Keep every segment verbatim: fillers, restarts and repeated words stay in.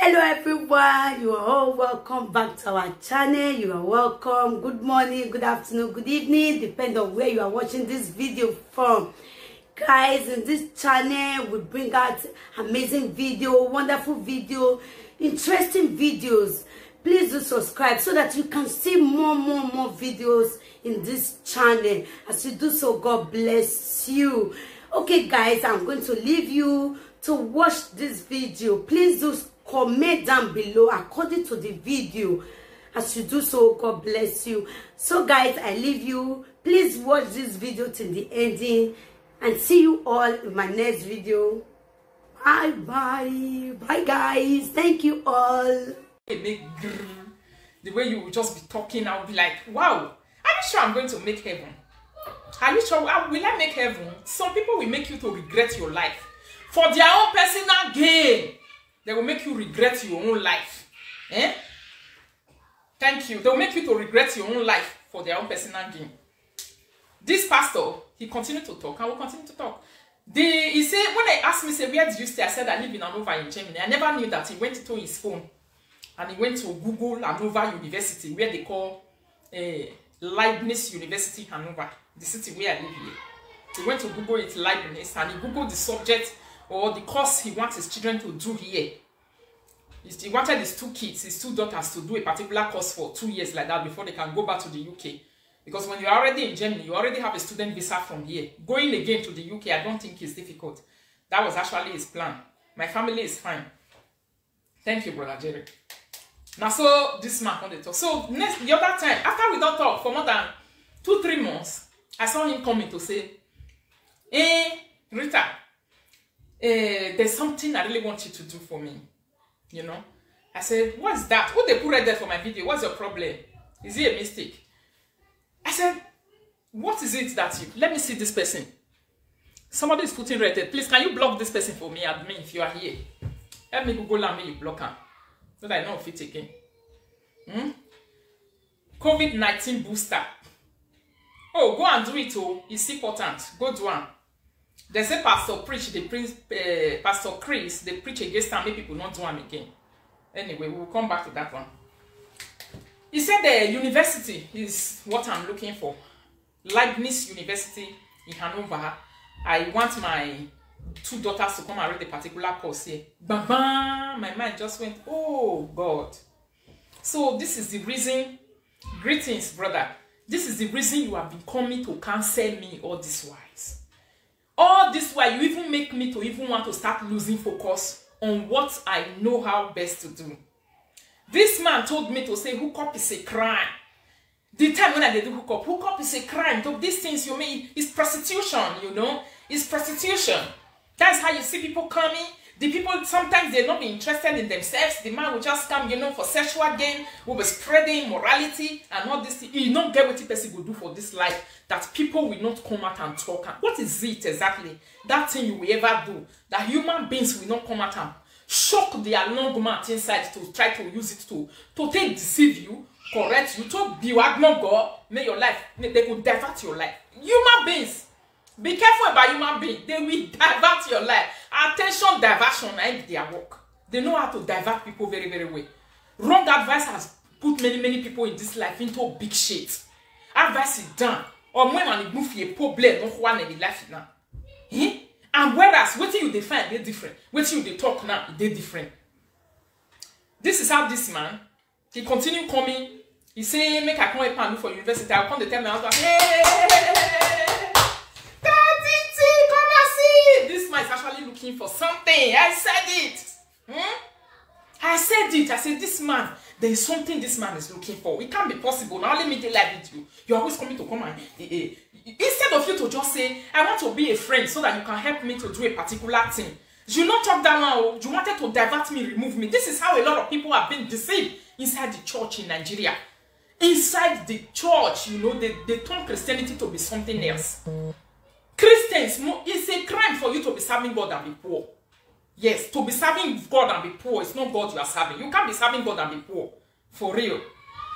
Hello everyone, you are all welcome back to our channel. You are welcome. Good morning, good afternoon, good evening, depend on where you are watching this video from. Guys, in this channel we bring out amazing video, wonderful video, interesting videos. Please do subscribe so that you can see more, more, more videos in this channel. As you do so, God bless you. Okay guys, I'm going to leave you to watch this video. Please do comment down below according to the video. As you do so, God bless you. So guys, I leave you. Please watch this video till the ending, and see you all in my next video. Bye bye. Bye guys. Thank you all. It make grrr. The way you will just be talking, I'll be like, wow, are you sure I'm going to make heaven? Are you sure? Will I make heaven? Some people will make you to regret your life for their own personal gain. They will make you regret your own life. Eh? Thank you. They will make you to regret your own life for their own personal gain. This pastor, he continued to talk and will continue to talk. The, he said, when I asked me, say, where do you stay? I said, I live in Hanover in Germany. I never knew that he went to his phone and he went to Google Hanover University, where they call uh, Leibniz University Hanover, the city where I live here. He went to Google it, Leibniz, and he Googled the subject or the course he wants his children to do here. He wanted his two kids, his two daughters, to do a particular course for two years like that before they can go back to the U K. Because when you're already in Germany, you already have a student visa from here. Going again to the U K, I don't think it's difficult. That was actually his plan. My family is fine. Thank you, Brother Jerry. Now, so this man on the talk. So next, the other time, after we don't talk for more than two, three months, I saw him coming to say, hey, Rita, eh, there's something I really want you to do for me. You know? I said, what's that? Who they put red there for my video? What's your problem? Is it a mistake? I said, what is it that you, let me see this person. Somebody is putting red there. Please, can you block this person for me, admin, if you are here? Help me Google and me, you block him. So that I know fit again. Hmm? COVID nineteen booster. Oh, go and do it, oh. It's important. Go do am. They say Pastor preach, they preach, uh, Pastor Chris, they preach against am, make people not do am again. Anyway, we will come back to that one. He said the university is what I'm looking for. Leibniz University in Hanover. I want my two daughters to come and read a particular course here. Bam, bam, my mind just went, oh God. So this is the reason. Greetings, brother. This is the reason you have been coming to cancel me all this while. All this while, you even make me to even want to start losing focus on what I know how best to do. This man told me to say hookup is a crime. The time when I did hook up, hook up is a crime. So these things you mean is prostitution, you know? It's prostitution. That's how you see people coming. The people, sometimes they not be interested in themselves. The man will just come, you know, for sexual gain, will be spreading morality and all this thing. You not get what the person will do for this life that people will not come out and talk. What is it exactly? That thing you will ever do that human beings will not come out and shock their long mouth inside to try to use it to, to take deceive you, correct you, to be wagnogo, make your life, make they go divert your life. Human beings, be careful about human being. They will divert your life. Attention diversion, na im be their work. They know how to divert people very, very well. Wrong advice has put many, many people in this life into big shit. Advice is done. Or when an ignore a problem, no one in life now. Eh? And whereas wetin you dey find dey different, wetin you dey talk now e dey different. This is how this man, he continue coming. He say make I come help am look for university. I come dey tell my husband, hey, Daddy T, come and see. This man is actually looking for something. I said it. Hmm? I said it. I said this man, there is something this man is looking for. It can't be possible. Now let me dey live with you. You're always coming to come and eh, eh, instead of you to just say, I want to be a friend so that you can help me to do a particular thing. You not talk that one. Oh. You wanted to divert me, remove me. This is how a lot of people have been deceived inside the church in Nigeria. Inside the church, you know, they, they turn Christianity to be something else. Christians, it's a crime for you to be serving God and be poor. Yes, to be serving God and be poor, it's not God you are serving. You can't be serving God and be poor. For real.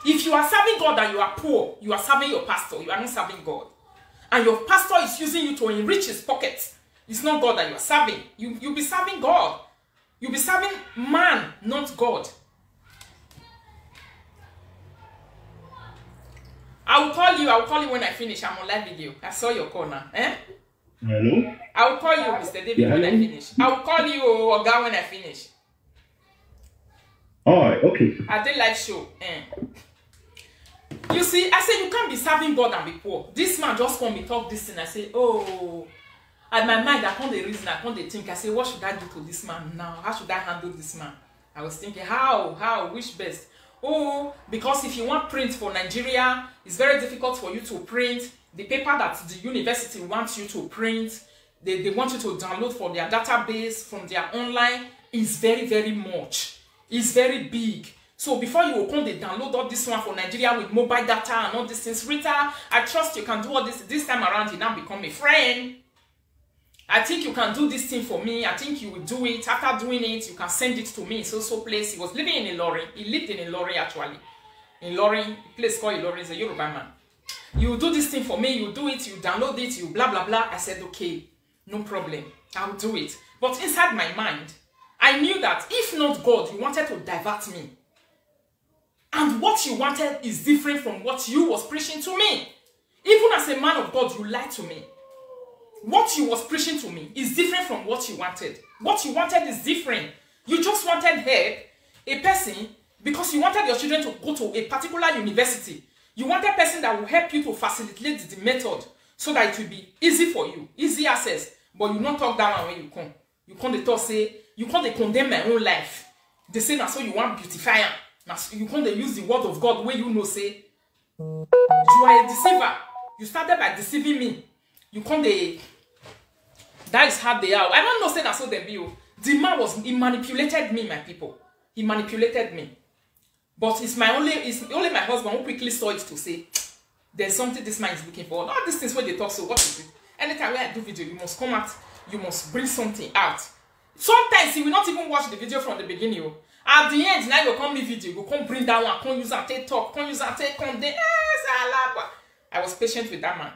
If you are serving God and you are poor, you are serving your pastor, you are not serving God. And your pastor is using you to enrich his pocket. It's not God that you are serving. You you be serving God. You be serving man. not God. I will call you. I will call you when I finish. I'm on live video. I saw your call now. Eh? Hello? I will call you, Mister David, Yeah, when I hello? finish. I will call you, Oga, when I finish. All right, okay. I did live show. Eh. You see, I say you can't be serving God and be poor. This man just come, he talk this thing. I say, oh, at my mind, I can't dey reason, I can't dey think. I say, what should I do to this man now? How should I handle this man? I was thinking, how, how, which best? Oh, because if you want print for Nigeria, it's very difficult for you to print. The paper that the university wants you to print, they, they want you to download for their database, from their online, is very, very much. It's very big. So before you go come dey download all this one for Nigeria with mobile data and all these things, Rita, I trust you can do all this. This time around, you now become a friend. I think you can do this thing for me. I think you will do it. After doing it, you can send it to me. So, so place. He was living in Ilorin. He lived in Ilorin, actually. Ilorin, place called Ilorin, is a Yoruba man. You do this thing for me. You do it. You download it. You blah, blah, blah. I said, okay, no problem. I'll do it. But inside my mind, I knew that if not God, you wanted to divert me. And what you wanted is different from what you was preaching to me. Even as a man of God, you lied to me. What you was preaching to me is different from what you wanted. What you wanted is different. You just wanted help, a person, because you wanted your children to go to a particular university. You wanted a person that will help you to facilitate the method so that it will be easy for you, easy access. But you not talk that one when you come. You come dey talk say, you come dey condemn my own life. They say na so you want beautify am. Na so you come dey use the word of God where you know say you are a deceiver. You started by deceiving me. You come dey, that is how they are. I don't know say na so dem be o. The man was, he manipulated me, my people. He manipulated me. But it's my only, it's only my husband who quickly saw it to say, there's something this man is looking for. All these things wey they talk, so what is it? Anytime when I do video, you must come out, you must bring something out. Sometimes he will not even watch the video from the beginning o. At the end, now you come me video, you go come bring that one, come use and take talk, come use and take come there. Eh, say alaba. I was patient with that man.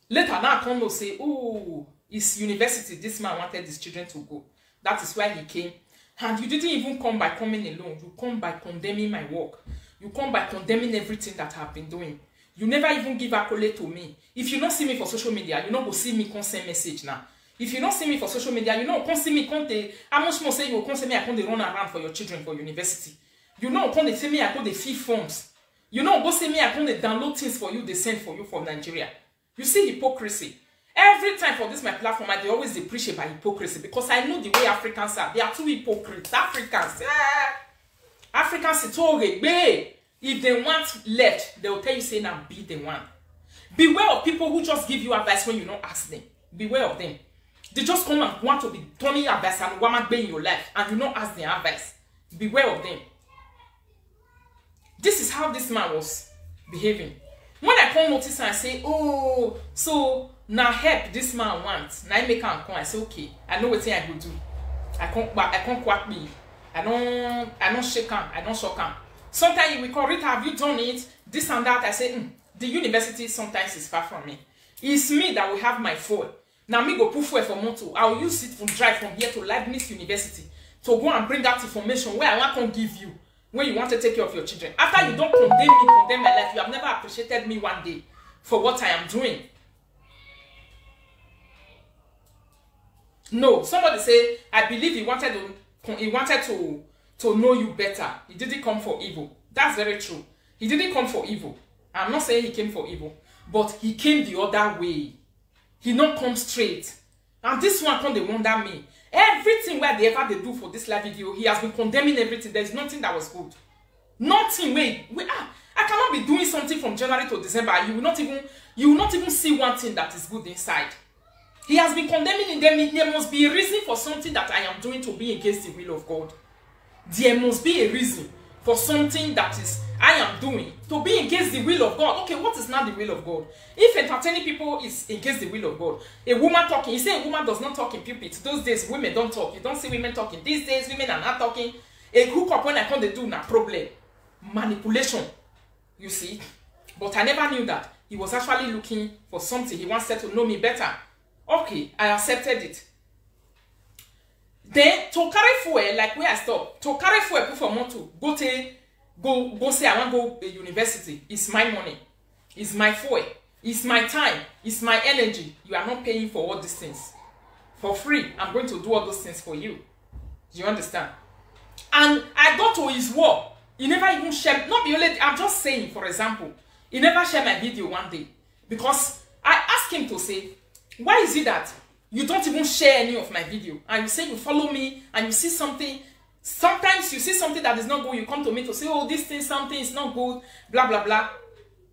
Later now I come know say, oh, it's university this man wanted his children to go. That is why he came. And you didn't even come by coming alone. You come by condemning my work. You come by condemning everything that I've been doing. You never even give accolade to me. If you don't see me for social media, you no go see me come send message now. If you don't see me for social media, you no come see me come dey, how much more say you come say me I come dey run around for your children for university. You no come dey say me I come dey fill forms. You no go say me I come dey download things for you, they send for you from Nigeria. You see hypocrisy. Every time for this my platform, I dey always dey preach about hypocrisy because I know the way Africans are. They are too hypocrites. Africans, eh, Africans is too oregbe. If they want left, they will tell you say na be the one. Beware of people who just give you advice when you no ask them. Beware of them. They just come and want to be turning advice and wama in your life, and you no ask them advice. Beware of them. This is how this man was behaving. When I come notice and say, oh, so now help this man wants. Now I make am come. I say, okay, I know what thing I go do. I can't, I can't quack me. I don't, I don't shake him. I don't shock him. Sometimes he will call, Rita, have you done it? This and that. I say, mm, the university sometimes is far from me. It's me that will have my phone. Now me go put fuel for motor. I will use it from drive from here to Leibniz University to go and bring that information where I want to give you when you want to take care of your children. After you don't condemn me, condemn my life, you have never appreciated me one day for what I am doing. No, somebody say, I believe he wanted to, he wanted to, to know you better. He didn't come for evil. That's very true. He didn't come for evil. I'm not saying he came for evil, but he came the other way. He not come straight. And this one come dey wonder me. Everything where they ever they do for this live video, he has been condemning everything. There is nothing that was good. Nothing. Wait, wait. Ah, I cannot be doing something from January to December. You will not even, you will not even see one thing that is good inside. He has been condemning in them. There must be a reason for something that I am doing to be against the will of God. There must be a reason for something that is I am doing to be against the will of God. Okay, what is not the will of God? If entertaining people is against the will of God, a woman talking, you say a woman does not talk in pulpit. Those days, women don't talk. You don't see women talking. These days, women are not talking. A hookup when I come, they do na problem. Manipulation. You see? But I never knew that he was actually looking for something. He wanted to know me better. Okay, I accepted it. Then to carry fuel, like where I stop, to carry fuel put for motor, go take, go go say I wan go a university. It's my money, it's my fuel, it's my time, it's my energy. You are not paying for all these things for free. I'm going to do all those things for you. Do you understand? And I go to his work. He never even share. Not be only, I'm just saying, for example, he never share my video one day because I asked him to say, why is it that you don't even share any of my video? And you say you follow me and you see something. Sometimes you see something that is not good, you come to me to say, oh, this thing, something is not good, blah blah blah.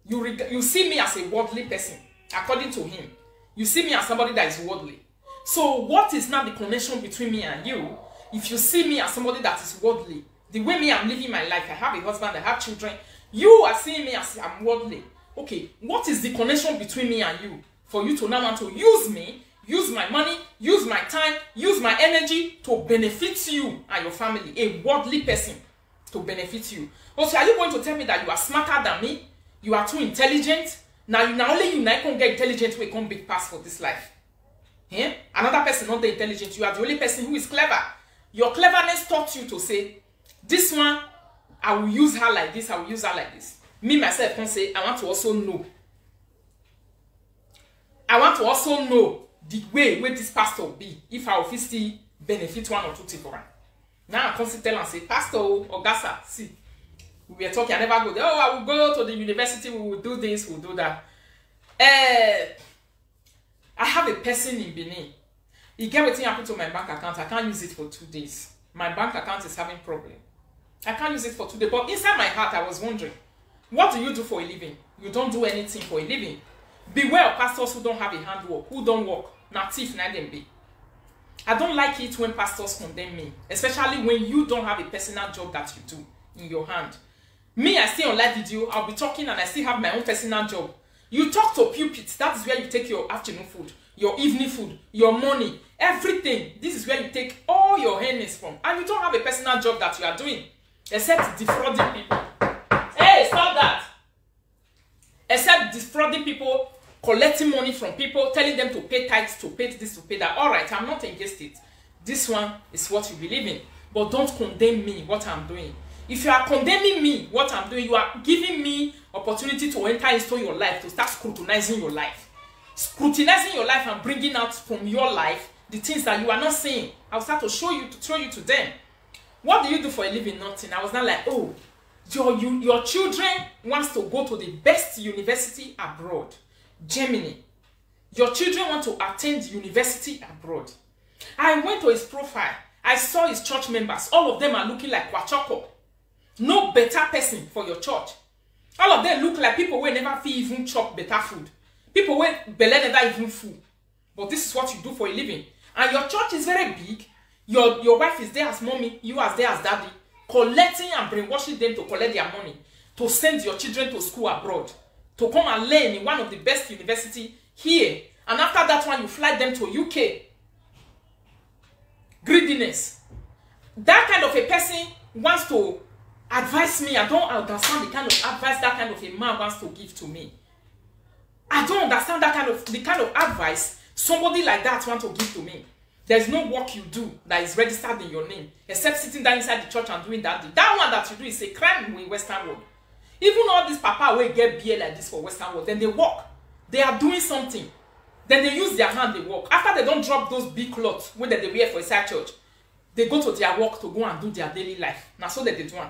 You reg- you see me as a worldly person, according to him. You see me as somebody that is worldly. So what is now the connection between me and you? If you see me as somebody that is worldly, the way me I'm living my life, I have a husband, I have children. You are seeing me as I'm worldly. Okay, what is the connection between me and you for you to now want to use me, use my money, use my time, use my energy to benefit you and your family? A worldly person to benefit you. But are you going to tell me that you are smarter than me? You are too intelligent? Now you, now only you now can get intelligent, we come big pass for this life. Eh? Another person not the intelligent. You are the only person who is clever. Your cleverness taught you to say, this one, I will use her like this, I will use her like this. Me myself can say, I want to also know. I want to also know the way where this pastor be, if I will fit still benefit one or two things for am. Now I come still tell am say, pastor o, oga sir, see, we were talking, I never go there. Oh, I will go to the university, we will do this, we will do that. Eh, I have a person in Benin. He get wetin happen to my bank account. I can't use it for two days. My bank account is having problem. I can't use it for two days. But inside my heart, I was wondering, what do you do for a living? You don't do anything for a living. Beware of pastors who don't have a handwork, who don't work. Na thief na dem be. I don't like it when pastors condemn me, especially when you don't have a personal job that you do in your hand. Me, I stay on live video, I'll be talking and I still have my own personal job. You talk to pulpit, that is where you take your afternoon food, your evening food, your money, everything. This is where you take all your earnings from. And you don't have a personal job that you are doing, except defrauding people. Hey, stop that! Except defrauding people, collecting money from people, telling them to pay tithes, to pay this, to pay that. All right, I'm not against it. This one is what you believe in. But don't condemn me, what I'm doing. If you are condemning me, what I'm doing, you are giving me opportunity to enter into your life, to start scrutinizing your life. Scrutinizing your life and bringing out from your life the things that you are not seeing. I'll start to show you, to show you to them. What do you do for a living? Nothing. I was not like, oh, your, you, your children wants to go to the best university abroad, Germany. Your children want to attend university abroad. I went to his profile. I saw his church members. All of them are looking like kwachoko. No better person for your church. All of them look like people who never feel even chop better food. People where belly never even full. But this is what you do for a living. And your church is very big. Your, your wife is there as mommy, you as there as daddy, collecting and brainwashing them to collect their money, to send your children to school abroad, to come and learn in one of the best university here. And after that one, you fly them to U K. Greediness. That kind of a person wants to advise me. I don't understand the kind of advice that kind of a man wants to give to me. I don't understand that kind of, the kind of advice somebody like that want to give to me. There's no work you do that is registered in your name, except sitting down inside the church and doing that thing. That one that you do is a crime in Western world. Even all these papa wey get beer like this for Western world, then they work. They are doing something. Then they use their hand, they work. After they don't drop those big clothes wey dem dey wear for inside church, they go to their work to go and do their daily life. Na so that they do am.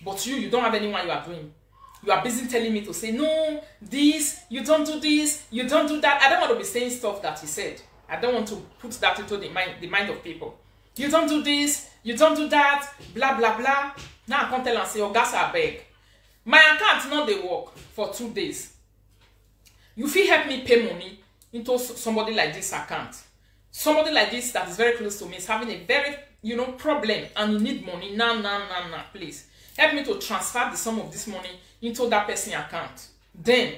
But you, you don't have anyone you are doing. You are busy telling me to say, no, this, you don't do this, you don't do that. I don't want to be saying stuff that he said. I don't want to put that into the mind, the mind of people. You don't do this, you don't do that, blah, blah, blah. Now I come tell am say, oga sir, abeg, my account no dey work for two days. You fit help me pay money into s- somebody like this account? Somebody like this that is very close to me is having a very, you know, problem and you need money now, now, now, now. Please help me to transfer the sum of this money into that person account. Then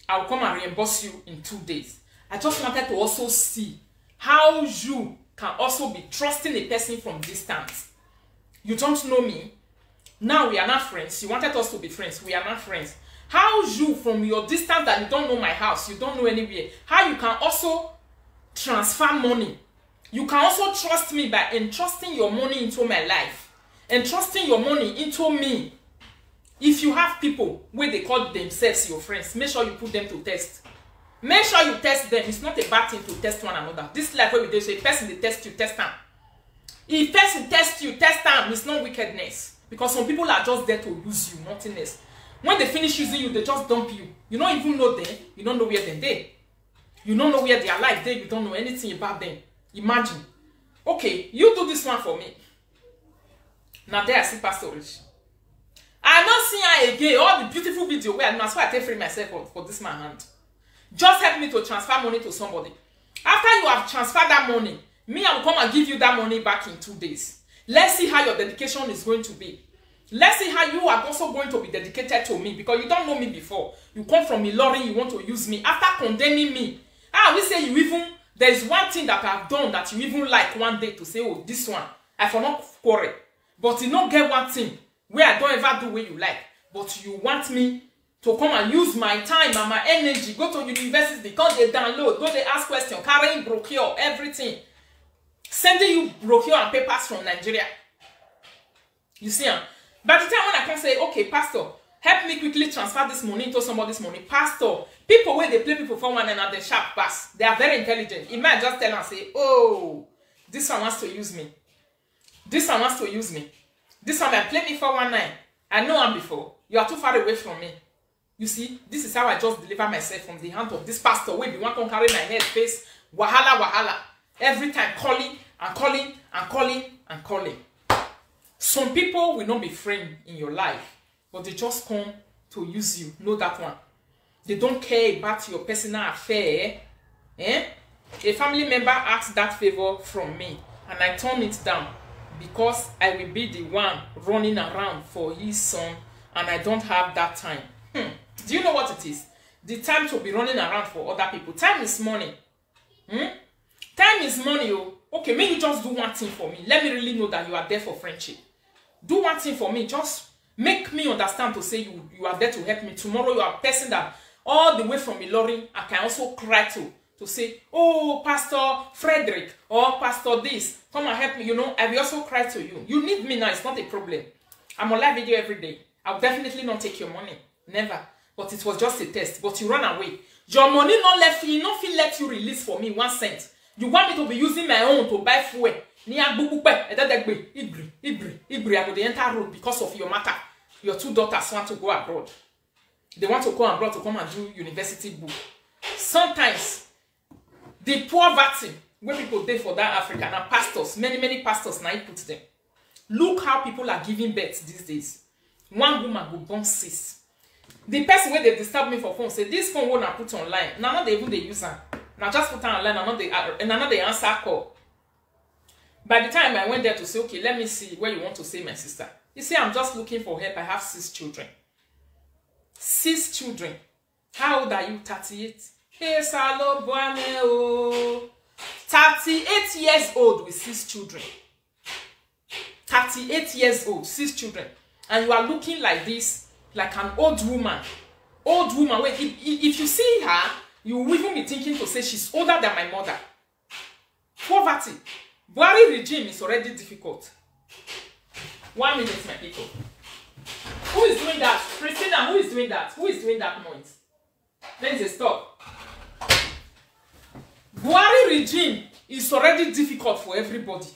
I'll come and reimburse you in two days. I just wanted to also see how you can also be trusting a person from distance. You don't know me. Now we are not friends. You wanted us to be friends. We are not friends. How you, from your distance that you don't know my house, you don't know anywhere, how you can also transfer money You can also trust me by entrusting your money into my life, entrusting your money into me. If you have people where they call themselves your friends, make sure you put them to test. Make sure you test them. It's not a bad thing to test one another. This life where we dey say person dey test you, test am. If person test you, test am. It's not wickedness, because some people are just there to use you, nothing else. When they finish using you, they just dump you. You don't even know them. You don't know where they dey. You don't know where their life dey. You don't know anything about them. Imagine. Okay, you do this one for me. Now there I see Pastor Rich. I not see her again. All the beautiful video where I know, that's why I take free myself for, for this man hand. Just help me to transfer money to somebody. After you have transferred that money, me, I will come and give you that money back in two days. Let's see how your dedication is going to be. Let's see how you are also going to be dedicated to me, because you don't know me before. You come from Ilorin, you want to use me. After condemning me, ah, we say you even, there is one thing that I've done that you even like one day to say, oh, this one, I for not quarrel. But you not get one thing where I don't ever do what you like. But you want me to come and use my time and my energy, go to university, come dey download, go dey ask question, carrying brochure, everything. Sending you brochure and papers from Nigeria. You see am? By the time when I come say, okay, pastor, help me quickly transfer this money into somebody's money. Pastor, people wey dey play people for one another, they sharp pass. They are very intelligent. He might just tell and say, oh, this one wants to use me. This one wants to use me. This one might play me for one night. I know am before. You are too far away from me. You see, this is how I just deliver myself from the hand of this pastor wey be one come carry my head face wahala wahala. Every time calling and calling and calling and calling. Some people will not be friend in your life, but they just come to use you. Know that one. They don't care about your personal affair. Eh? A family member asked that favor from me, and I turned it down because I will be the one running around for his son, and I don't have that time. Hmm. Do you know what it is? The time to be running around for other people. Time is money. Hmm? Time is money. Oh, okay, make you just do one thing for me. Let me really know that you are there for friendship. Do one thing for me. Just make me understand to say you, you are there to help me. Tomorrow you are a person that all the way from Ilorin, I can also cry to, to say, oh, Pastor Frederick or Pastor this, come and help me. You know, I will also cry to you. You need me now. It's not a problem. I'm on live video every day. I'll definitely not take your money. Never. But it was just a test. But you run away. Your money not left, he not feel let you release for me one cent. You want me to be using my own to buy fuel? Ni agbukpe, ededegbe, ibri, ibri, ibri. I go dey enter road because of your matter. Your two daughters want to go abroad. They want to go abroad to come and do university book. Sometimes the poverty where people dey for that Africa, now pastors, many many pastors now put them. Look how people are giving birth these days. One woman go born six. The person where they disturb me for phone say this phone will not put online. Now not they even they use am. Now just put am online. Now not they uh, now not they answer call. By the time I went there to say, okay, let me see where you want to say, my sister. You say I'm just looking for help. I have six children. Six children. How old are you? Thirty-eight. Hey, Salo Boame, oh. Thirty-eight years old with six children. Thirty-eight years old, six children. And you are looking like this, like an old woman. Old woman. Wait, if, if you see her, you will even be thinking to say she's older than my mother. Poverty. Buhari regime is already difficult. One minute, my people. Who is doing that? Christina, who is doing that? Who is doing that noise? There is a stop. Buhari regime is already difficult for everybody.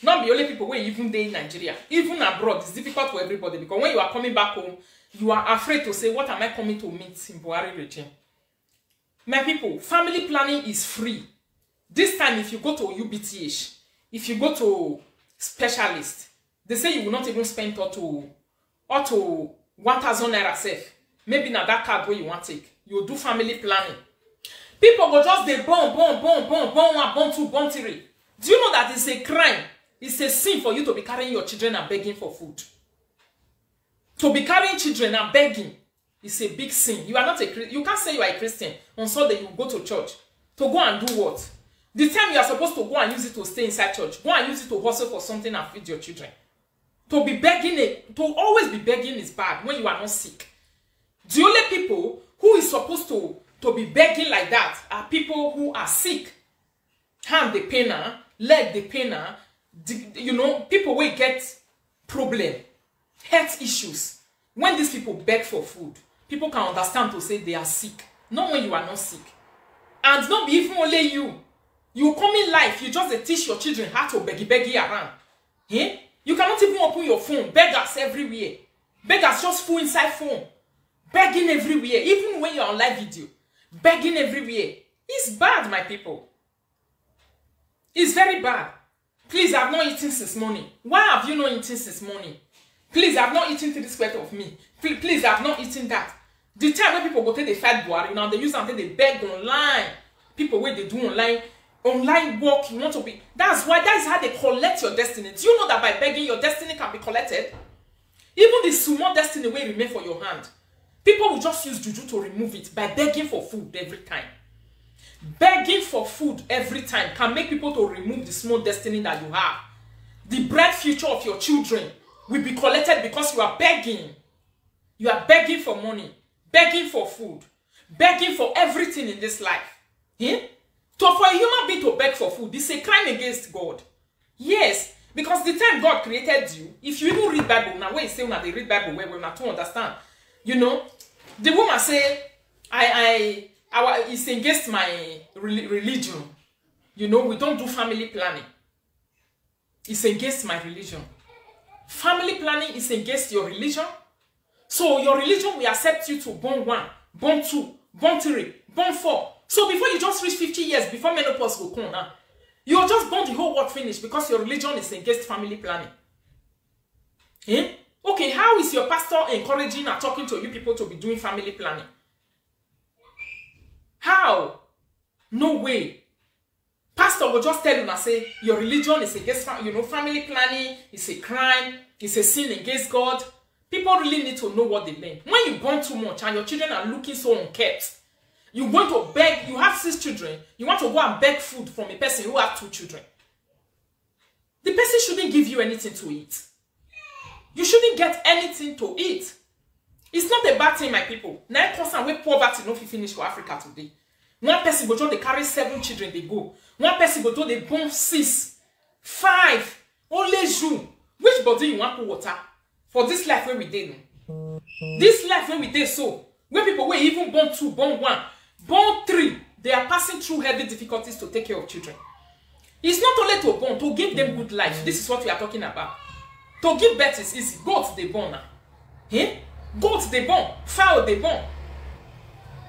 Not be only people wey even dey in Nigeria, even abroad, it's difficult for everybody because when you are coming back home, you are afraid to say, what am I coming to meet in Buhari regime? My people, family planning is free. This time, if you go to U B T H, if you go to specialist, they say you will not even spend up to up to one thousand naira sef. Maybe na that card wey you wan take, you do family planning. People go just dey born, born, born, born, born one, born two, born three. Do you know that it's a crime? It's a sin for you to be carrying your children and begging for food. To be carrying children and begging is a big sin. You are not a Chri- you can't say you are a Christian on Sunday you go to church to go and do what? The time you are supposed to go and use it to stay inside church, go and use it to hustle for something and feed your children. To be begging, a, to always be begging is bad when you are not sick. The only people who is supposed to to be begging like that are people who are sick. Hand dey pain am, leg dey pain am, the, you know, people wey get problem, health issues, when these people beg for food, people can understand to say they are sick, not when you are not sick. And not be even only you. You come in life, you just dey teach your children how to beggy beggy around. Eh? You cannot even open your phone, beggars everywhere. Beggars just full inside phone, begging everywhere, even when you're on live video, begging everywhere. It's bad, my people. It's very bad. Please, I've not eaten since morning. Why have you not eaten since morning? Please, I've not eaten three square of me. Please, please, I've not eaten that. The time when people go take the fight Buhari now, they use and they beg online. People where they do online, online work, you want to be. That's why, that is how they collect your destiny. Do you know that by begging, your destiny can be collected? Even the small destiny will remain for your hand. People will just use juju to remove it by begging for food every time. Begging for food every time can make people to remove the small destiny that you have. The bright future of your children will be collected because you are begging. You are begging for money, begging for food, begging for everything in this life. Eh? So for a human being to beg for food is a crime against God. Yes, because the time God created you, if you even read Bible now, when you say una dey read Bible well, well, una to understand. You know, the woman say, I, I, our, it's against my reli- religion. You know, we don't do family planning. It's against my religion. Family planning is against your religion. So your religion will accept you to born one, born two, born three, born four. So before you just reach fifty years, before menopause go come now, you just born the whole world finish because your religion is against family planning. Eh? Okay, how is your pastor encouraging and talking to you people to be doing family planning? How? No way. Pastor will just tell you now say your religion is against fam- you know, family planning is a crime, it's a sin against God. People really need to know what they learn. When you born too much and your children are looking so unkept, you going to beg. You have six children, you want to go and beg food from a person who have two children. The person shouldn't give you anything to eat. You shouldn't get anything to eat. It's not a bad thing, my people. Now, cause and where poverty no fit finish for Africa today. One person go just dey carry seven children, they go. One person go do dey born six, five. Only you. Which body you want put water for this life where we dey now? This life where we dey so, where people will even born two, born one, born three, they are passing through heavy difficulties to take care of children. It's not only to born, to give them good life. This is what we are talking about. To give birth is easy. Goats they born now. Eh? Goats they born, fowl they born,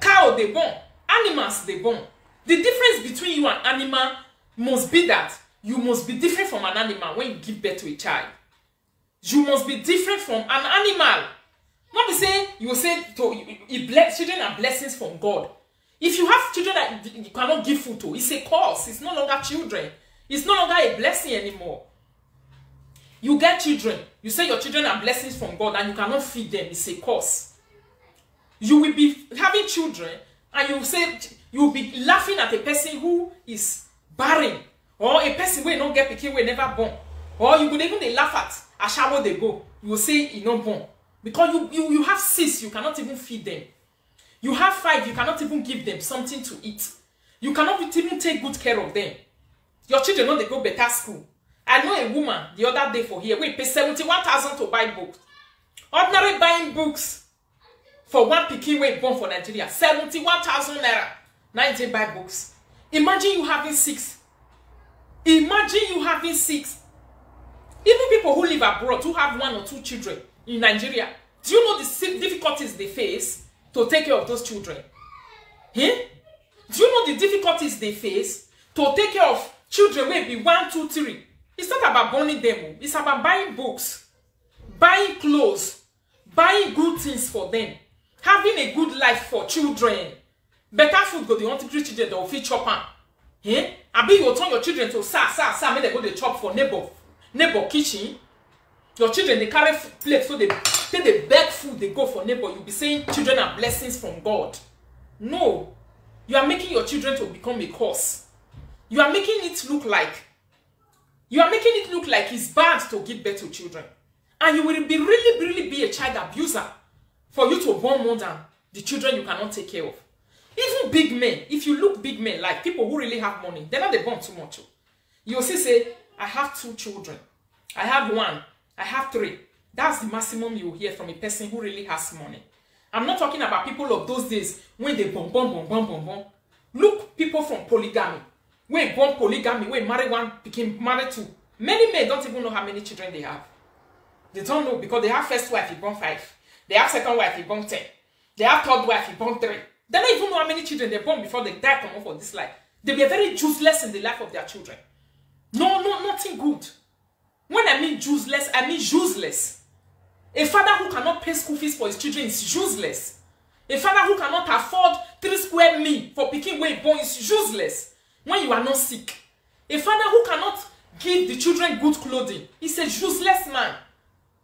cow they born, animals they born. The difference between you and animal must be that you must be different from an animal when you give birth to a child. You must be different from an animal. Not be say you say to you, you bless children are blessings from God. If you have children that you cannot give food to, it's a curse. It's no longer children. It's no longer a blessing anymore. You get children, you say your children are blessings from God and you cannot feed them, it's a curse. You will be having children and you say you will be laughing at a person who is barren, or a person wey no get pikin, wey never born, or you go dey even dey laugh at ashawo dey go, you go say e no born, because you you you have six, you cannot even feed them. You have five, you cannot even give them something to eat. You cannot even take good care of them. Your children no dey go better school. I know a woman the other day for here wey pay seventy-one thousand to buy books. Ordinary buying books for one pikin wey born for Nigeria, seventy-one thousand naira. Now you buy books. Imagine you having six. Imagine you having six. Even people who live abroad, who have one or two children in Nigeria, do you know the si- difficulties they face to take care of those children? Eh? Do you know the difficulties they face to take care of children wey be one, two, three? It's not about borning them, oh. It's about buying books, buying clothes, buying good things for them, having a good life for children. Better food go dey hungry children, dem fit chop am. Eh? Abi you go turn your children to sa sa sa, make dem go dey chop for neighbor neighbor kitchen? Your children dey carry f- plate, so they take dey beg food, they go for neighbor. You be saying children are blessings from God. No, you are making your children to become a curse. You are making it look like you are making it look like it's bad to give birth to children, and you will be really, really be a child abuser for you to born more than the children you cannot take care of. Even big men, if you look big men, like people who really have money, they're not they born too much. Oh. You see say, I have two children. I have one. I have three. That's the maximum you hear from a person who really has money. I'm not talking about people of those days when they bomb, bomb, bomb, bomb, bomb, bomb. Look, people from polygamy, wey born polygamy, wey marry one pikin, marry two. Many men don't even know how many children they have. They don't know because they have first wife, he born five. They have second wife, he born ten. They have third wife, he born three. They don't even know how many children they born before they die comot for this life. They be very useless in the life of their children. No, no, nothing good. When I mean useless, I mean useless. A father who cannot pay school fees for his children is useless. A father who cannot afford three square meal for pikin wey born is useless when you are not sick. A father who cannot give the children good clothing is a useless man.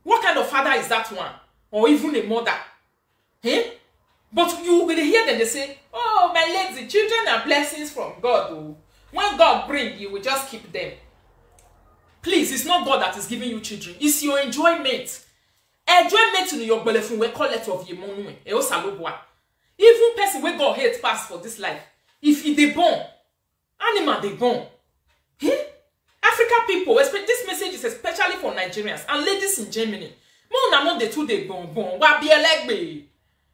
What kind of father is that one? Or even a mother? Eh? But you will hear them, they say, "Oh, my lady, children are blessings from God. Oh. When God bring, you will just keep them." Please, it's not God that is giving you children. It's your enjoyment. Enjoyment in your belefun we call it of your money. E o salobwa. Even person wey God hate pass for this life, if he dey born, animal dey born. Eh? African people, espe- this message is especially for Nigerians and ladies in Germany. Mo na mo dey too dey born born. Wa bi elegbe.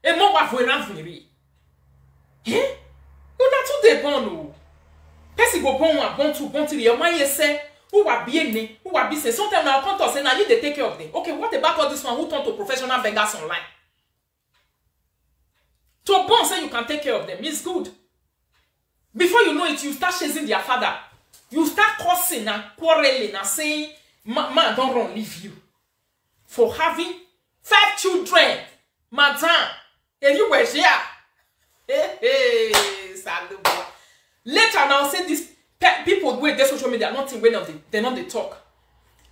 E mo wa vo eran viri. Eh? Una too dey born o. Person go born one, born two, born three. Your man say, who wa be any? Who wa be say? Sometimes now come talk say now you dey take care of them. Okay, what about all this one who turn to professional beggars online? To born say you can take care of them is good. Before you know it, you start chasing their father. You start cursing and quarreling and saying, "Ma- man don't run leave you for having five children, madam." And you were here. Hey, hey, Saluba. Later now, say this pe- people wey dey social media, nothing wey not they, they not they talk.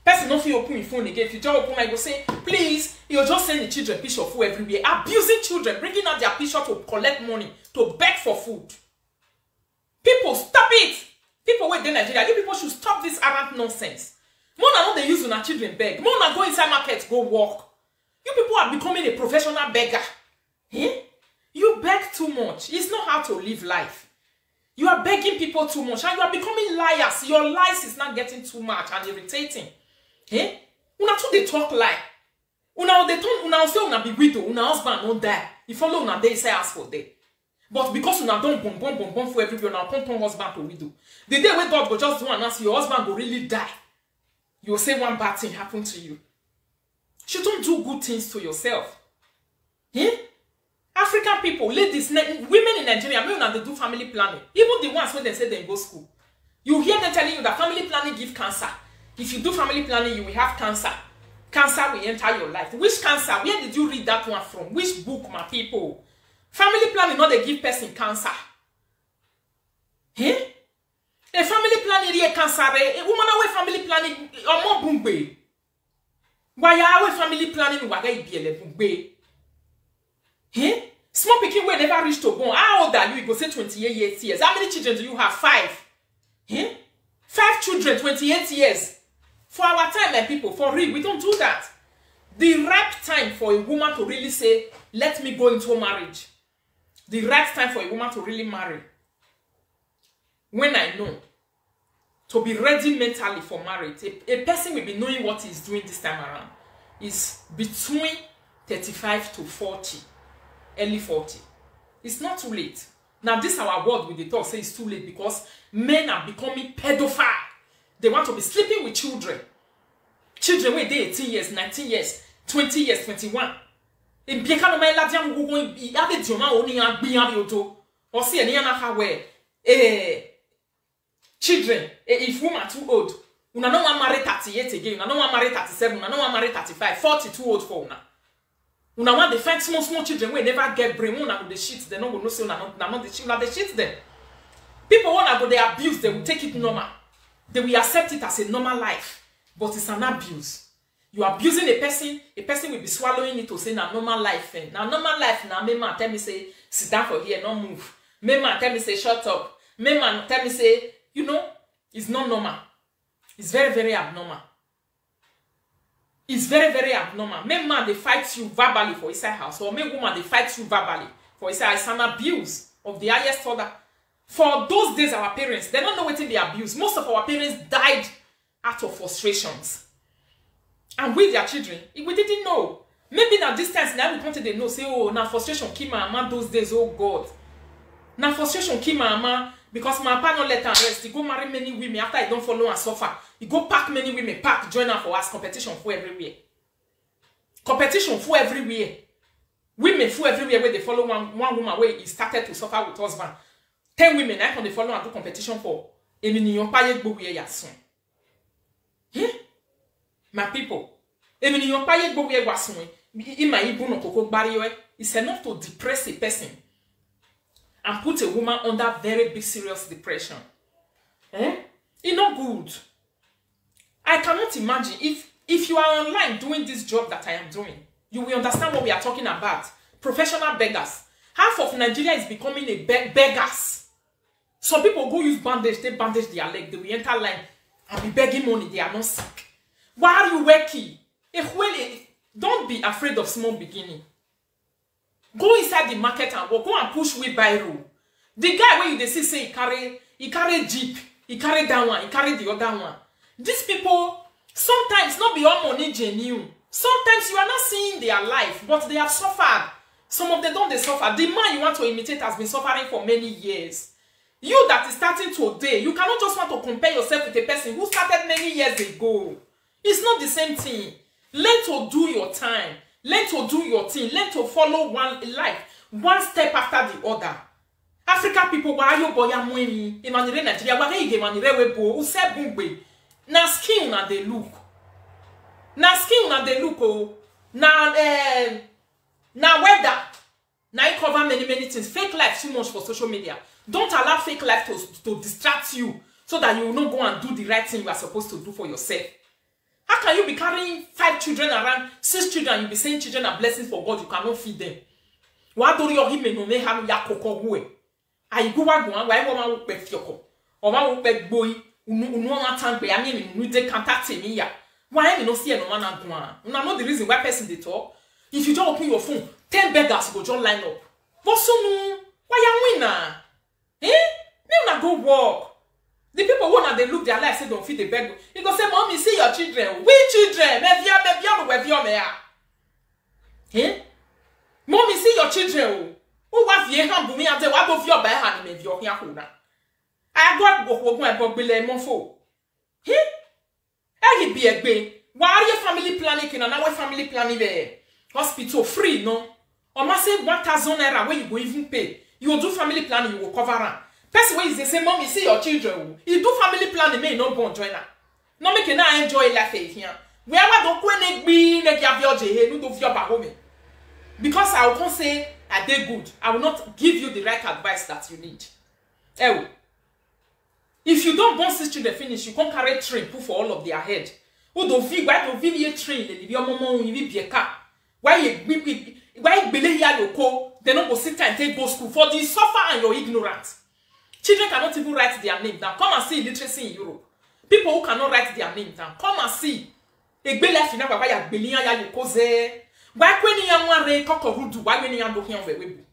Person no fit open him phone again. If you just open, I go say, "Please," you just send the children picture of who everywhere, abusing children, bringing out their picture to collect money, to beg for food. People, stop it. People wey dey Nigeria, you people should stop this arrant nonsense. Mona no dey use una children beg. Mona go inside market, go work. You people are becoming a professional beggar. Eh? You beg too much. It's not how to live life. You are begging people too much and you are becoming liars. Your lies is not getting too much and irritating. Eh? Una too dey talk lie. Una dey turn, una say una be widow, una husband no die. He follow una dey inside house for there. But because una don bomb, bomb, bomb, bomb for everywhere, una come turn husband to widow. The day wey God go just do announce, your husband go really die. You say one bad thing happen to you. You don't do good things to yourself. Eh? African people, ladies, ne- women in Nigeria, may una dey do family planning. Even the ones wey dem say dem go school, you hear them telling you that family planning give cancer. If you do family planning, you will have cancer. Cancer will enter your life. Which cancer? Where did you read that one from? Which book, my people? Family planning not they give person cancer. Eh? A family planning here cancer. Eh? A woman away family planning. Omo bungbe. Why are we family planning? Waga ibiele bungbe. Eh? Small pikin wey never reach to born. How old are you? You go say twenty-eight years. How many children do you have? Five. Eh? Five children, twenty-eight years. For our time, my people, for real, we don't do that. The ripe time for a woman to really say, "Let me go into marriage." The right time for a woman to really marry. When I know, to be ready mentally for marriage, a, a person will be knowing what he's doing this time around, is between thirty-five to forty, early forty. It's not too late. Now, this our world with the talk say it's too late because men are becoming pedophile. They want to be sleeping with children. Children wey dey eighteen years, nineteen years, twenty years, twenty-one. In Biekano, my ladian, who go in Abedioma, only a Biabioto, or see any other way. Eh, children, eh, if woman too old, una no one marry thirty-eight again, una no one marry thirty-seven, una no one marry thirty-five, forty too old for una. Una want dey find small, small children wey never get brain, una go dey shit, they no go know say una no, una no dey shit, una dey shit them. People wey una go dey abuse, they will take it normal. They will accept it as a normal life, but it's an abuse. You are abusing a person, a person will be swallowing it to say na normal life. Eh? Na normal life, na me man tell me say, "Sit down for here, no move." Me man tell me say, "Shut up." Me man tell me say, you know, it's not normal. It's very, very abnormal. It's very, very abnormal. Make man they fight you verbally for inside house, or make woman they fight you verbally for inside. It's an abuse of the highest order. For those days, our parents, they don't know wetin be abuse. Most of our parents died out of frustrations. And we, their children, we didn't know. Maybe na this time now we come to dey know say, oh, na frustration kill my mama those days, oh God. Na frustration kill my mama because my papa no let am rest. He go marry many women after he don follow and suffer. He go pack many women, pack join am for house, competition full everywhere. Competition full everywhere. Women full everywhere wey dey follow one, one woman wey he started to suffer with husband. Ten women na come dey follow and do competition for. Èmi nìyàn páyé gbowó ẹ̀yà sùn. Hmm? My people, èmi nìyàn páyé gbowó ẹ̀wà sùn. Ima ibu no koko gbari yo. It's enough to depress a person and put a woman under very big serious depression. Eh? E no good. I cannot imagine if if you are online doing this job that I am doing, you will understand what we are talking about. Professional beggars. Half of Nigeria is becoming a be- beggars. Some people go use bandage, they bandage their leg, they will enter line and be begging money, they are not sick. Why are you working? Ekwele, don't be afraid of small beginning. Go inside the market and work. Go and push wheelbarrow. The guy wey you dey see say he carry, he carry jeep, he carry that one, he carry the other one. These people, sometimes not be all money genuine. Sometimes you are not seeing their life, but they have suffered. Some of them don't they suffer. The man you want to imitate has been suffering for many years. You that is starting today, you cannot just want to compare yourself with a person who started many years ago. It's not the same thing. Learn to do your time. Learn to do your thing. Learn to follow one life, one step after the other. African people, why you boy am when Emmanuel Nigeria, why you Emmanuel we bo, who said bungbe? Na skin na they look. Na skin na they look, oh. Na, eh, na weather. Now you cover many, many things. Fake life too much for social media. Don't allow fake life to, to distract you so that you will not go and do the right thing you are supposed to do for yourself. How can you be carrying five children around, six children, and you be saying children are blessings for God, you cannot feed them? Why do you him no me have ya koko gue? Ayi gu wa gun wa e wo ma wo pe fioko. O ma wo pe gboi. Unu unu ma tan pe ami mi unu de kanta te mi ya. Why mi no see no man gun? Una know the reason why person dey talk? If you just open your phone, ten beggars go just line up. But so no, why you win na? Eh? Me una go work. The people who na dey look their life say don't feed the beg. You go say, "Mommy, see your children." We children, me via me via me via me ah. Eh? "Mommy, see your children." Oh, who wa vie han bumi ante wa go via ba han me via hin akuna. I go go go go and go bele mo fo. Eh? Eri bi egbe. Wa are family planning kina na we family planning be hospital free no. O ma say one thousand naira wey you go even pay. You go do family planning, you go cover am. Person wey you say, "Mommy, see your children." Oh. You do family planning, may no born join am. No make you now enjoy life eh, here. Where wa do kwe ne gbi ne gi avio je he, no do vio ba home. Because I will come say, "I dey good." I will not give you the right advice that you need. Eh, oh. If you don't born six children finish, you can't carry train put for all of their head. Who do vi, why do vi ye train le libi omo mo yin bi eka? Why ye bi bi why gbele ya yo ko? They no go sit and take go school for the suffer and your ignorance. Children cannot even write their name down. Come and see illiteracy in Europe. People who cannot write their name down. Come and see. Egbe life na baba ya gbele ya yo ko ze. Why kweni ya nwa re koko rudu? Why kweni ya do hian we we bu?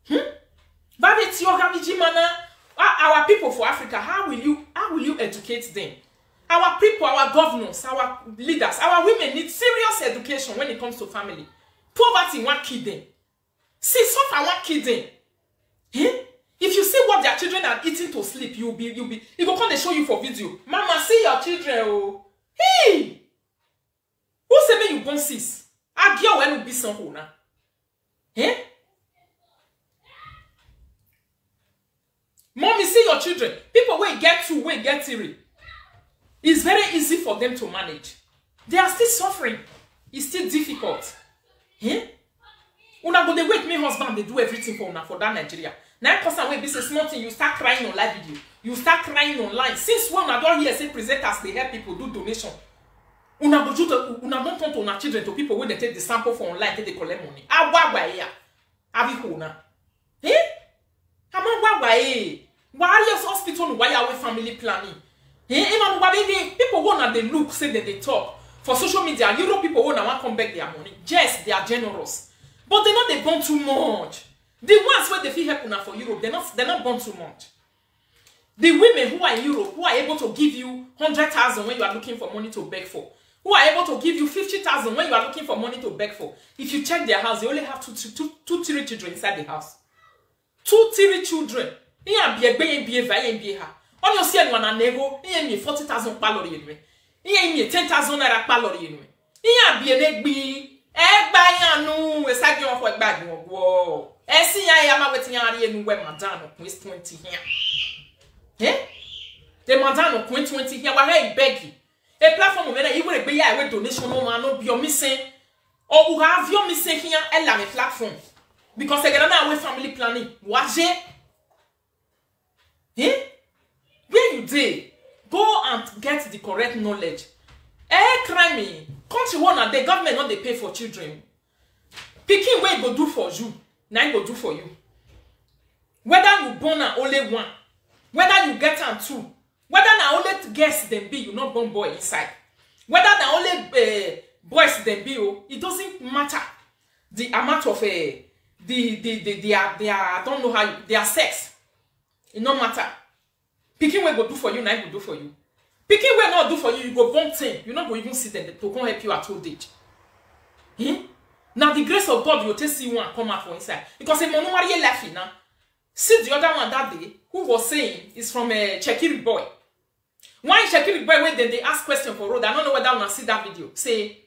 Hmm? Babe ti oga mi jimana. Our people for Africa, how will you how will you educate them? Our people, our governors, our leaders, our women need serious education when it comes to family. Poverty won't kill them. See, suffer won't kill them. Eh? If you see what their children are eating to sleep, you'll be you'll be it go come dey show you for video. Mama, see your children. Oh. Hey! Who say me you born sis? A girl when you be some hona. Eh? Mommy, see your children. People wey get two, wey get three. It's very easy for them to manage. They are still suffering. It's still difficult. Eh? Una go dey wait me husband dey do everything for una for that Nigeria. Now cause am wey be say small thing you start crying on live video. You start crying online. Since when una don hear say presenters dey help people do donation? Una go do to una don turn to una children to people wey dey take the sample for online take dey collect money. Awa wa ya. Abi ho na. Eh? Ama wa wa eh. Wa are hospital wa ya we family planning. Eh? Ina wa be people wey na dey look say they dey talk for social media. Europe people wey na wan come beg their money. Yes, they are generous. But they no dey born too much. The ones wey dey fit help una for Europe, they're not, they're not born too much. The women who are in Europe, who are able to give you hundred thousand when you are looking for money to beg for, who are able to give you fifty thousand when you are looking for money to beg for, if you check their house, they only have two, two, two, two, three children inside the house. Two, three children. Ihe a bi egbe, ihe bi eva, ihe bi ha. Onye osi enu ana nego, ihe mi forty thousand kpalori enu. Ihe mi ten thousand naira kpalori enu. Ihe a bi enegbi. Egba ya nu, esagi onko egba gi ogwo. Esi ya ya ma wetin ya ri enu we madam no point twenty here. Eh? The madam no point twenty here. Wa he begi. A platform of many, even a pay ya with donation, no man, no be your missing. Or who have your missing here, a lame platform. Because they get on our family planning. Waje. Eh? Where you dey? Go and get the correct knowledge. Eh, crime me. Country one, the government not dey pay for children. Pikin wey go do for you, na im go do for you. Whether you born am only one, whether you get am two, whether na only girls dem be, you no born boy inside, whether na only uh, boys dem be, oh, it doesn't matter. The amount of uh, the the the their their I don't know how you, their sex, it no matter. Pikin wey go do for you, na im go do for you. Pikin wey no do for you, you go born ten. You no go even see them to come help you at old age. Hmm? Now the grace of God, you take see one come out for inside. Because a monumari laughing now. See the other one that day, who was saying is from a Chekiri boy. Why Chekiri boy when then they ask question for road? I don't know whether una see that video. Say,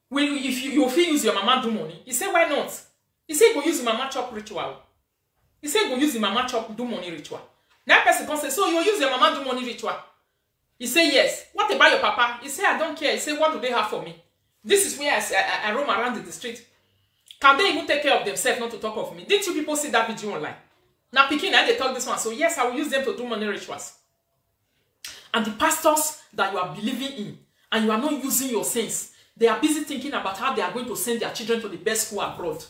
will you, if you, you feel use your mama do money? He said, why not? He said, go use your mama chop ritual. He said, go use the mama chop do money ritual. That person can say, so you use your mama do money ritual? He said, yes. What about your papa? He said, I don't care. He said, what do they have for me? This is where I, I, I roam around in the street. Can they even take care of themselves, not to talk of me? Didn't you people see that video online? Now, picking, I they talk this one. So yes, I will use them to do money rituals. And the pastors that you are believing in, and you are not using your sense, they are busy thinking about how they are going to send their children to the best school abroad.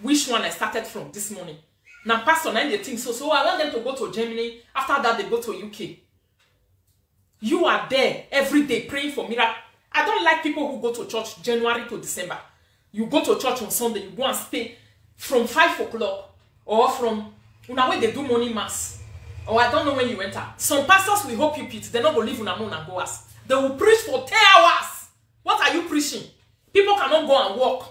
Which one I started from this morning? Now, pastor, now they think so. So I want them to go to Germany. After that, they go to U K. You are there every day praying for miracle. I don't like people who go to church January to December. You go to church on Sunday, you go and stay from five o'clock or from una when they do morning mass. Or I don't know when you enter. Some pastors will hope you pit. They not go leave una more and go us. They will preach for ten hours. What are you preaching? People cannot go and work.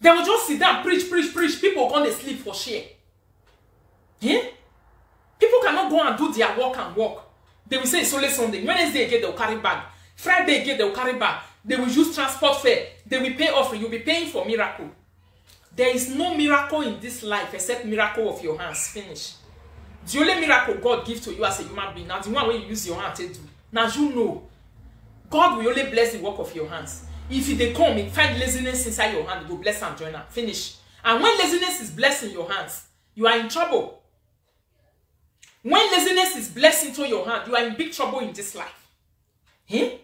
They will just sit down, preach, preach, preach. People gonna sleep for share. Eh? People cannot go and do their work and work. They will say it's only Sunday. Wednesday again, they'll carry bag. Friday again, they'll carry bag. They will use transport fare. They will pay offering. You'll be paying for miracle. There is no miracle in this life except miracle of your hands. Finish. The only miracle God gives to you as a human being, now the one where you use your hand to do. Now you know. God will only bless the work of your hands. If they come, he find laziness inside your hand, go bless and join her. Finish. And when laziness is blessing your hands, you are in trouble. When laziness is blessed into your hand, you are in big trouble in this life. Eh?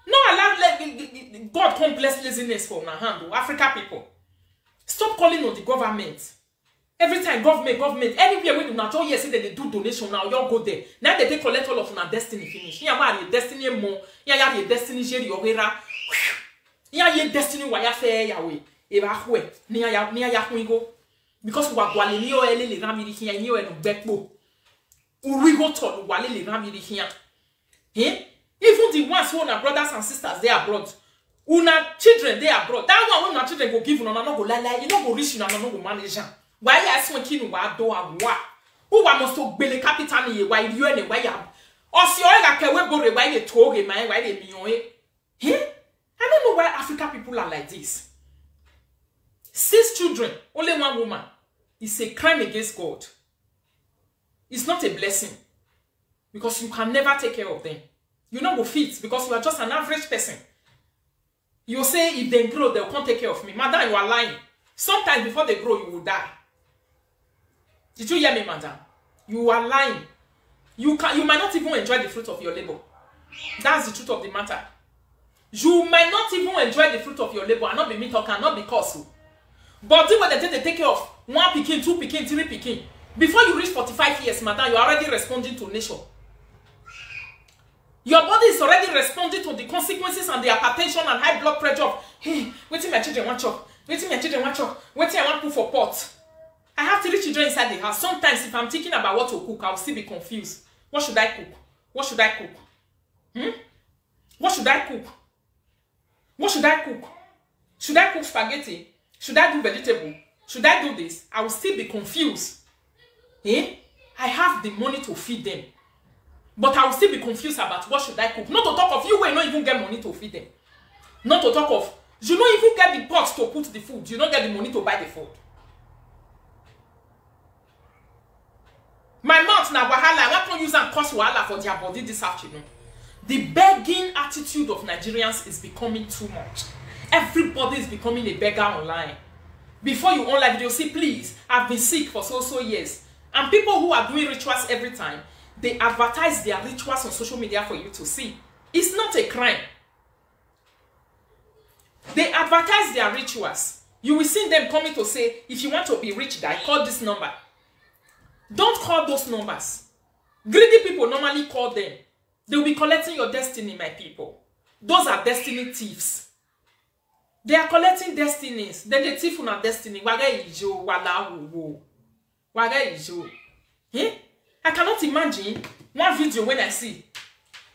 No allow let, God come bless laziness for my hand, oh, Africa people. Stop calling on the government. Every time government, government, anywhere we do not all yes, they do donation now, you go there. Now they take collect all of our destiny finish. Yeah, why your destiny more? Yeah, yeah, your destiny, Jerry, your Hera. Yeah, your destiny, why you fair your way. Eba hwe, near ya, near ya, go. Because we are Gualilio, Ele, Ramiri, here, you and Bekbo. Urigo to Gualili, Ramiri, here. Eh? Even the ones who are brothers and sisters, they are abroad. Una children, they are abroad. That one, when una children go give una, no go lie lie, you no go reach una, no go manage am. Why you ask when kin wa do a wa? Who wa must to gbele capital ni why you and why you? Osi oega ke we bore why you toge my why they mi oe. Eh? I don't know why African people are like this. Six children, only one woman. It's a crime against God. It's not a blessing because you can never take care of them. You no go fit because you are just an average person. You say if they grow, they'll come take care of me. Madam, you are lying. Sometimes before they grow, you will die. Did you hear me, madam? You are lying. You can, you might not even enjoy the fruit of your labor. That's the truth of the matter. You might not even enjoy the fruit of your labor and not be me talk and not be cause o. But the way they take, they take care of one pikin, two pikin, three pikin. Before you reach forty-five years, madam, you're already responding to nature. Your body is already responding to the consequences and the hypertension and high blood pressure of, hey, wetin my children want chop, wetin my children want chop, wetin I want put for pot. I have three children inside the house. Sometimes, if I'm thinking about what to cook, I'll still be confused. What should I cook? What should I cook? Hmm? What should I cook? What should I cook? Should I cook spaghetti? Should I do vegetable? Should I do this? I will still be confused. Eh? I have the money to feed them. But I will still be confused about what should I cook. Not to talk of you wey no even get money to feed them. Not to talk of you no even get the pot to put the food. You no get the money to buy the food. My mouth na wahala. I wan come use am cause wahala for their body this afternoon. The begging attitude of Nigerians is becoming too much. Everybody is becoming a beggar online. Before you own life, they'll say, "Please, I've been sick for so so years." And people who are doing rituals every time, they advertise their rituals on social media for you to see. It's not a crime. They advertise their rituals. You will see them coming to say, "If you want to be rich, die, call this number." Don't call those numbers. Greedy people normally call them. They will be collecting your destiny, my people. Those are destiny thieves. They are collecting destinies. Then they thief una destiny. Wage ijo, wala wo wo. Wage ijo. Eh? I cannot imagine one video when I see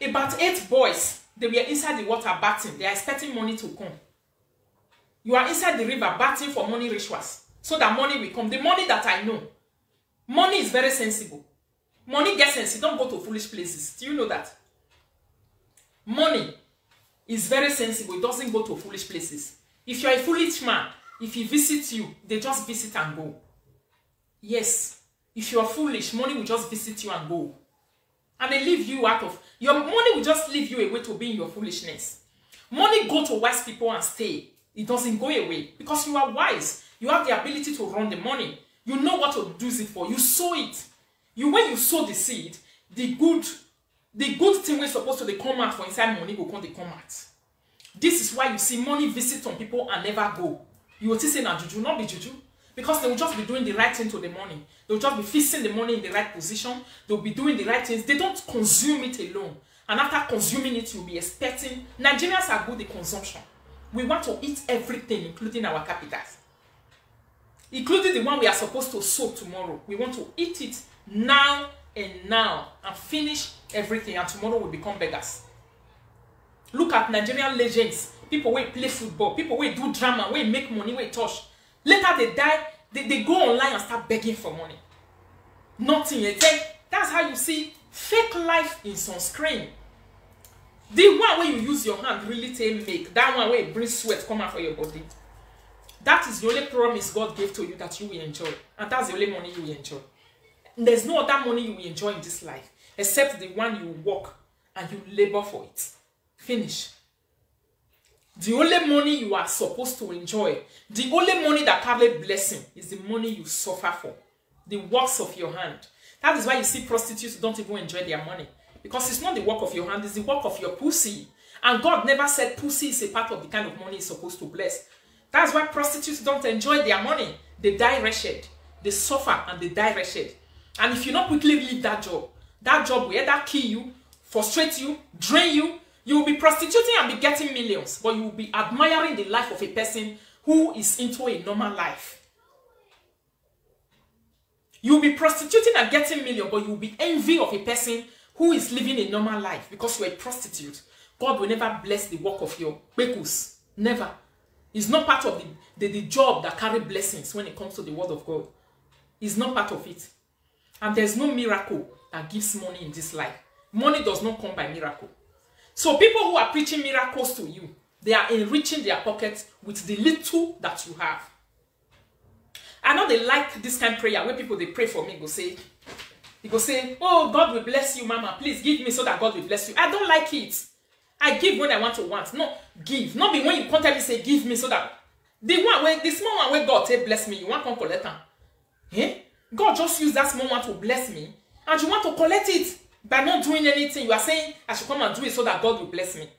about eight boys. They were inside the water bathing. They are expecting money to come. You are inside the river bathing for money rituals so that money will come. The money that I know, money is very sensible. Money gets sense. It don't go to foolish places. Do you know that? Money is very sensible. It doesn't go to foolish places. If you're a foolish man, if he visits you, they just visit and go. Yes. If you're foolish, money will just visit you and go. And they leave you out of your money will just leave you away to be in your foolishness. Money go to wise people and stay. It doesn't go away because you are wise. You have the ability to run the money. You know what to use it for. You sow it. You when you sow the seed, the good, the good thing wey suppose to dey come out for inside money go come dey come out. This is why you see money visit some people and never go. You will still say na juju, not be juju. Because they will just be doing the right thing to the money. They will just be fixing the money in the right position. They'll be doing the right things. They don't consume it alone. And after consuming it, you'll be expecting. Nigerians are good in consumption. We want to eat everything, including our capitals, including the one we are supposed to sow tomorrow. We want to eat it now and now and finish everything, and tomorrow we become beggars. Look at Nigerian legends, people wey play football, people wey do drama, wey make money, wey touch. Later they die, they, they go online and start begging for money. Nothing. They say, that's how you see fake life in sunscreen. The one where you use your hand really take make, that one where it brings sweat come out for your body. That is the only promise God gave to you that you will enjoy. And that's the only money you will enjoy. There's no other money you will enjoy in this life except the one you work and you labor for it. Finish. The only money you are supposed to enjoy, the only money that carry blessing is the money you suffer for, the works of your hand. That is why you see prostitutes don't even enjoy their money, because it's not the work of your hand, it's the work of your pussy. And God never said pussy is a part of the kind of money he's supposed to bless. That's why prostitutes don't enjoy their money. They die wretched, they suffer and they die wretched. And if you not quickly leave that job, that job will either kill you, frustrate you, drain you. You will be prostituting and be getting millions, but you will be admiring the life of a person who is into a normal life. You'll be prostituting and getting million, but you'll be envy of a person who is living a normal life because you're a prostitute. God will never bless the work of your kpekus. Never. It's not part of the, the, the job that carry blessings when it comes to the word of God. It's not part of it. And there's no miracle that gives money in this life. Money does not come by miracle. So people who are preaching miracles to you, they are enriching their pockets with the little that you have. I know they like this kind of prayer when people they pray for me go say, you go say, "Oh, God will bless you, mama. Please give me so that God will bless you." I don't like it. I give when I want to want. No, give. Not be when you come tell me say, "Give me so that the one wey the small one wey God take bless me, you want come collect am." Eh? God just use that small one to bless me, and you want to collect it by not doing anything. You are saying I should come and do it so that God will bless me.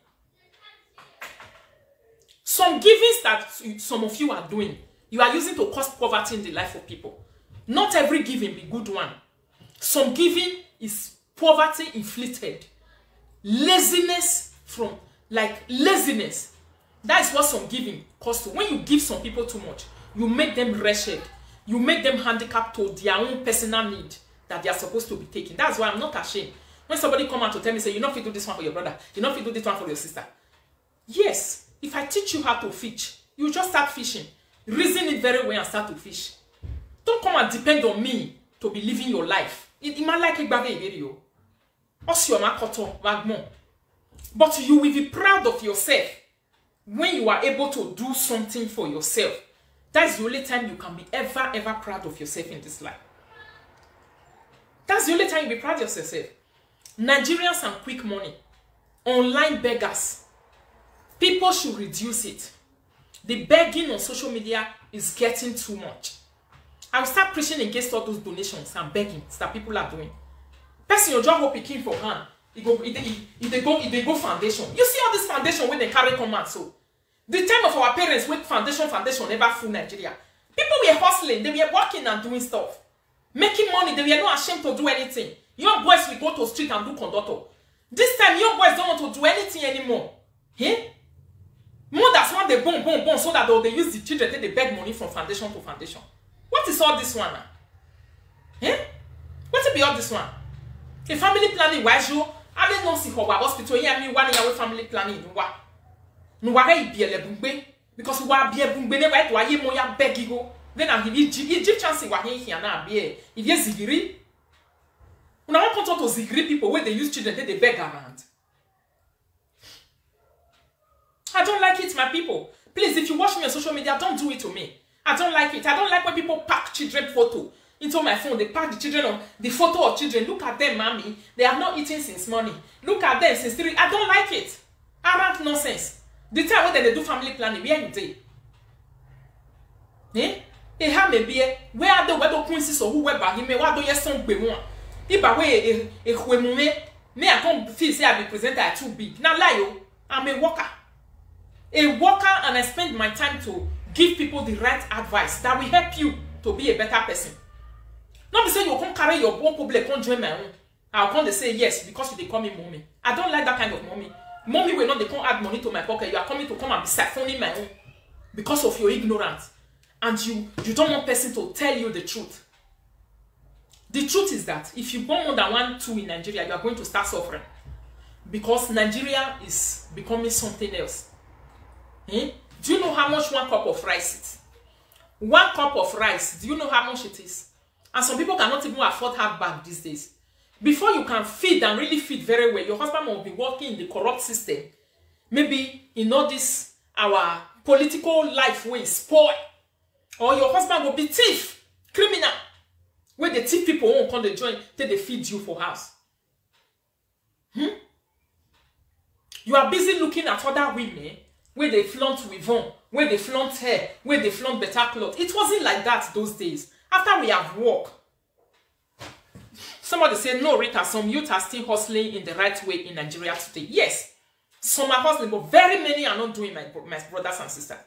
Some givings that some of you are doing, you are using to cause poverty in the life of people. Not every giving be good one. Some giving is poverty inflicted. Laziness from, like, laziness. That is what some giving cause to. When you give some people too much, you make them wretched. You make them handicapped to their own personal need that they are supposed to be taking. That's why I'm not ashamed when somebody come out to tell me, say, "You no fit do this one for your brother, you no fit do this one for your sister." Yes, if I teach you how to fish, you just start fishing. Reason it very well and start to fish. Don't come and depend on me to be living your life. It, it might like a video. But you will be proud of yourself when you are able to do something for yourself. That's the only time you can be ever, ever proud of yourself in this life. That's the only time you'll be proud of yourself. Nigerians and quick money, online beggars. People should reduce it. The begging on social media is getting too much. I will start preaching against all those donations and beggings that people are doing. Person, you just hope he came for hand. He go, he dey, he, he dey go, he dey go foundation. You see all this foundation when they carry come out so. The time of our parents, when foundation, foundation never full Nigeria. People were hustling, they were working and doing stuff, making money. They were not ashamed to do anything. Young boys will go to street and do conductor. This time, young boys don't want to do anything anymore. Eh? Mothers want the bone, bone, bone, so that they use the children, take they beg money from foundation to foundation. What is all this one now? Eh? What be all this one? A family planning, why you? I mean, no see how hospital. Yeah, me one year with family planning. Nuwa, nuwa, hey, be a lebungbe. Because wa be a bungbe, ne wa to aye mo ya beg go. Then I give Egypt, Egyptian see wa here na be. If you zigiri, una wan come talk to zigiri people wey dey use children take dey beg around. I don't like it, my people. Please, if you watch me on social media, don't do it to me. I don't like it. I don't like when people pack children photo into my phone. They pack the children on the photo of children. Look at them, mommy. They have not eaten since morning. Look at them since three. I don't like it. Arrant nonsense. The time when they do family planning, where you dey? Eh? E ha me be, where are the weather coins so who wear by him? Where do you son be one? If I wear a, a, a me, me I come feel say I be presenter, I too big. Now lie, oh. I'm a worker. A worker, and I spend my time to give people the right advice that will help you to be a better person. Not be say you come carry your own problem, come join my own. I'll come, they say yes because you, they call me mommy. I don't like that kind of mommy. Mommy will not, they come add money to my pocket. You are coming to come and be siphoning my own because of your ignorance. And you, you don't want person to tell you the truth. The truth is that if you born more than one, two in Nigeria, you are going to start suffering because Nigeria is becoming something else. Eh? Do you know how much one cup of rice is? One cup of rice, do you know how much it is? And some people cannot even afford half bag these days. Before you can feed and really feed very well, your husband will be working in the corrupt system. Maybe in all this our political life wey spoil, or your husband go be thief, criminal, wey dey thief people own, come dey join, take dey feed you for house. Hmm? You are busy looking at other women wey dey flaunt weave on, wey dey flaunt hair, wey dey flaunt better cloth. It wasn't like that those days. After we have work, somebody say, "No, Rita, some youth are still hustling in the right way in Nigeria today." Yes, some are hustling, but very many are not doing, my bro-, my brothers and sisters.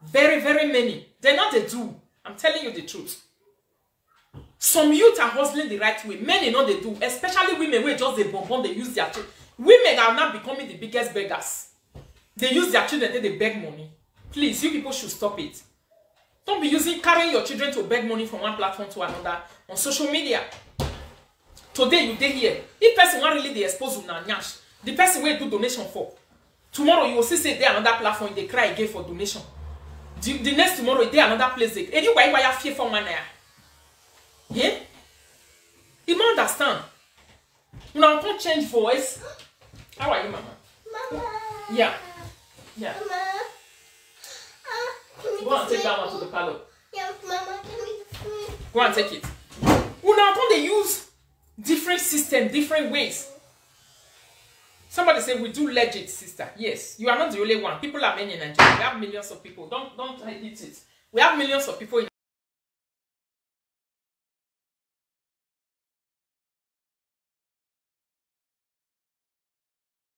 Very, very many. They not they do. I'm telling you the truth. Some youth are hustling the right way. Many not they do, especially women wey just dey born born, they use their children. Women are now becoming the biggest beggars. They use their children, take dey beg money. Please, you people should stop it. Don't be using, carrying your children to beg money from one platform to another on social media. Today you dey here. If person wan really dey expose una nyash, the person wey do donation for, tomorrow you will see say dey another platform, they cry again for donation. The, the next tomorrow, dey another place, they, anyway, why you fear for one naira? Yeah? You don't understand. Una come change voice. How are you, mama? Mama. Yeah. Yeah. Mama. Ah, can we Go and take that one to the parlor. Yeah, mama, can we just Go and take it. Una come dey use different system, different ways. Somebody say we do legit, sister. Yes, you are not the only one. People are many in Nigeria. We have millions of people. Don't, don't eat it. We have millions of people in